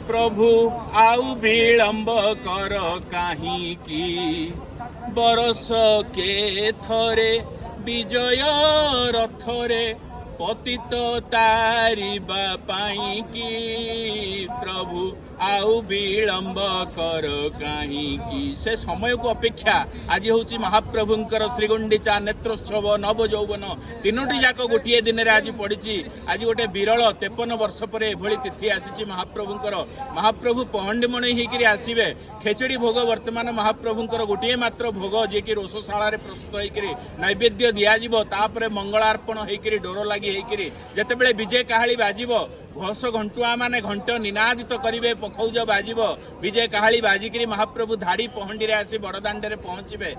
ପ୍ରଭୁ, ଆଉ ବିଳମ୍ବ କର କାହିଁକି? ବରଷକେ ଥରେ ବିଜୟ ରଥରେ ପତିତ ତାରିବା ପାଇଁକି, ପ୍ରଭୁ, ଆଉ ବିଳମ୍ବ କର କାହିଁକି? ସେ ସମୟକୁ ଅପେକ୍ଷା। ଆଜି ହେଉଛି ମହାପ୍ରଭୁଙ୍କର ଶ୍ରୀଗୁଣ୍ଡିଚା, ନେତ୍ରୋତ୍ସବ, ନବଯୌବନ, ତିନୋଟି ଯାକ ଗୋଟିଏ ଦିନରେ ଆଜି ପଡ଼ିଛି। ଆଜି ଗୋଟେ ବିରଳ, 53 ବର୍ଷ ପରେ ଏଭଳି ତିଥି ଆସିଛି ମହାପ୍ରଭୁଙ୍କର। ମହାପ୍ରଭୁ ପହଣ୍ଡିମଣି ହେଇକିରି ଆସିବେ। ଖେଚେଡ଼ି ଭୋଗ ବର୍ତ୍ତମାନ ମହାପ୍ରଭୁଙ୍କର ଗୋଟିଏ ମାତ୍ର ଭୋଗ, ଯିଏକି ରୋଷଶାଳାରେ ପ୍ରସ୍ତୁତ ହେଇକିରି ନୈବେଦ୍ୟ ଦିଆଯିବ। ତାପରେ ମଙ୍ଗଳାର୍ପଣ ହେଇକିରି, ଡୋର ଲାଗି ହେଇକିରି ଯେତେବେଳେ ବିଜେ କାହାଳି ବାଜିବ, ଘୋଷ ଘଣ୍ଟୁଆ ମାନେ ଘଣ୍ଟ ନିନାଦିତ କରିବେ, ପଖଉଜ ବାଜିବ, ବିଜେ କାହାଳି ବାଜିକିରି ମହାପ୍ରଭୁ ଧାଡ଼ି ପହଣ୍ଡିରେ ଆସି ବଡ଼ଦାଣ୍ଡରେ ପହଞ୍ଚିବେ।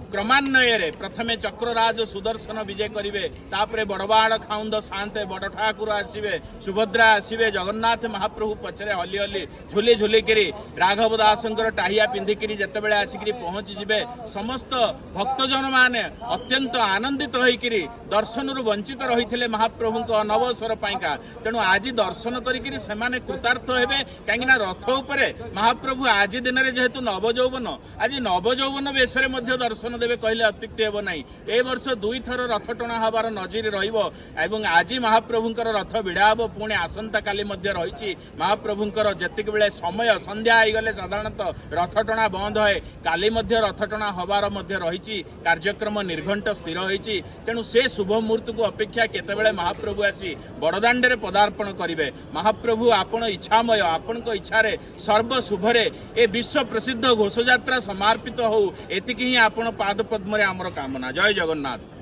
କ୍ରମାନ୍ୱୟରେ ପ୍ରଥମେ ଚକ୍ରରାଜ ସୁଦର୍ଶନ ବିଜେ କରିବେ, ତାପରେ ବଡ଼ବାଡ଼ ଖାଉନ୍ଦ ସାନ୍ତେ ବଡ଼ ଠାକୁର ଆସିବେ, ସୁଭଦ୍ରା ଆସିବେ, ଜଗନ୍ନାଥ ମହାପ୍ରଭୁ ପଛରେ ହଲି ହଲି ଝୁଲି ଝୁଲିକିରି ରାଘବ ଦାସଙ୍କର ଟାହିଆ ପିନ୍ଧିକିରି ଯେତେବେଳେ ଆସିକିରି ପହଞ୍ଚିଯିବେ, ସମସ୍ତ ଭକ୍ତଜନ ମାନେ ଅତ୍ୟନ୍ତ ଆନନ୍ଦିତ ହୋଇକିରି ଦର୍ଶନରୁ ବଞ୍ଚିତ ରହିଥିଲେ ମହାପ୍ରଭୁଙ୍କ ଅନବସର ପାଇଁକା। ତେଣୁ ଆଜି ଦର୍ଶନ କରିକିରି ସେମାନେ କୃତାର୍ଥ ହେବେ, କାହିଁକିନା ରଥ ଉପରେ ମହାପ୍ରଭୁ ଆଜି ଦିନରେ ଯେହେତୁ ନବଯୌବନ, ଆଜି ନବଯୌବନ ବେଶରେ ମଧ୍ୟ ଦର୍ଶନ ଦେବେ କହିଲେ ଅତ୍ୟୁକ୍ତି ହେବ ନାହିଁ। ଏ ବର୍ଷ ଦୁଇଥର ରଥ ଟଣା ହେବାର ନଜିର ରହିବ ଏବଂ ଆଜି ମହାପ୍ରଭୁଙ୍କର ରଥ ଭିଡ଼ା ହେବ। ପୁଣି ଆସନ୍ତାକାଲି ମଧ୍ୟ ରହିଛି ମହାପ୍ରଭୁଙ୍କର। ଯେତିକି ବେଳେ ସମୟ ସନ୍ଧ୍ୟା ହେଇଗଲେ ସାଧାରଣତଃ ରଥ ଟଣା ବନ୍ଦ ହୁଏ। କାଲି ମଧ୍ୟ ରଥ ଟଣା ହେବାର ମଧ୍ୟ ରହିଛି କାର୍ଯ୍ୟକ୍ରମ, ନିର୍ଘଣ୍ଟ ସ୍ଥିର ହୋଇଛି। ତେଣୁ ସେ ଶୁଭ ମୁହୂର୍ତ୍ତକୁ ଅପେକ୍ଷା, କେତେବେଳେ ମହାପ୍ରଭୁ ଆସି ବଡ଼ଦାଣ୍ଡରେ ପଦାର୍ପଣ କରିବେ। ମହାପ୍ରଭୁ, ଆପଣ ଇଚ୍ଛାମୟ, ଆପଣଙ୍କ ଇଚ୍ଛାରେ ସର୍ବ ଶୁଭରେ ଏ ବିଶ୍ୱ ପ୍ରସିଦ୍ଧ ଘୋଷଯାତ୍ରା ସମାର୍ପିତ ହଉ, ଏତିକି ହିଁ ଆପଣ ପାଦ ପଦ୍ମରେ ଆମର କାମନା। ଜୟ ଜଗନ୍ନାଥ।